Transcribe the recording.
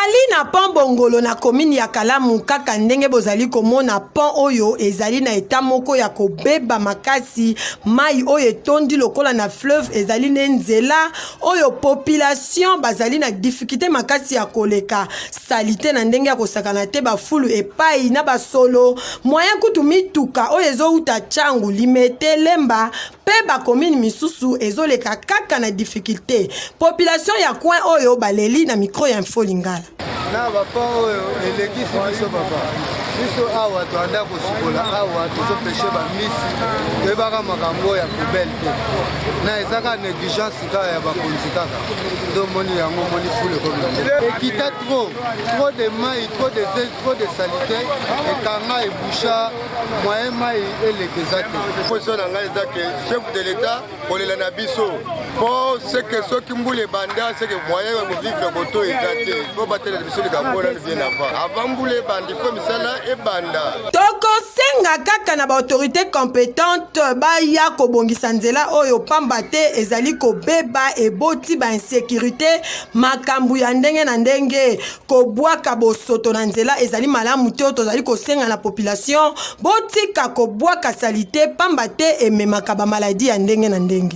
Tozali na pont Bongolo na commune ya Kalamu. Kaka ndenge bozali komona, pont oyo ezali na eta moko ya kobeba makasi. Mai oyo etondi lokola na fleuve, ezali nde nzela oyo population bazali na difficulté makasi ya koleka. Saleté na ndenge ya kosakana te, bafulu epai na basolo, moyen kutu mituka oyo ezowuta Tshangu, Limete, Lemba mpe bacommune misusu ezoleka kaka na difficulté. Population ya coin oyo baleli na micro ya Info Lingala. Na bapont oyo elekisi biso papa. Biso awa toanda kosukola awa, tozopêcher bamisi, toyebaka makambo oyo ya poubelle te. Na eza kaka négligence kaka ya bakonzi kaka nde omoni yango. Omoni fulu ekomi ekita trop, trop de mai, trop de zezi, trop de saleté ekanga, eboucha, moyen mai eleka eza te. Position na ngai eza ke chef de l'État kolela na biso mpo seke soki mbula ebanda, seke moyen ya kovivre koto eza te. Fo batelela biso likambo nanu bien avant, avant mbula ebanda, ifo misala ebanda. Tokosenga kaka na baautorité compétente baya kobongisa nzela oyo, pamba te ezali kobeba, eboti bainsécurité, makambo ya ndenge na ndenge. Kobwaka bosoto na nzela ezali malamu te. Oyo tozali kosenga na population, botika kobwaka saleté, pamba te ememaka bamaladi ya ndenge na ndenge.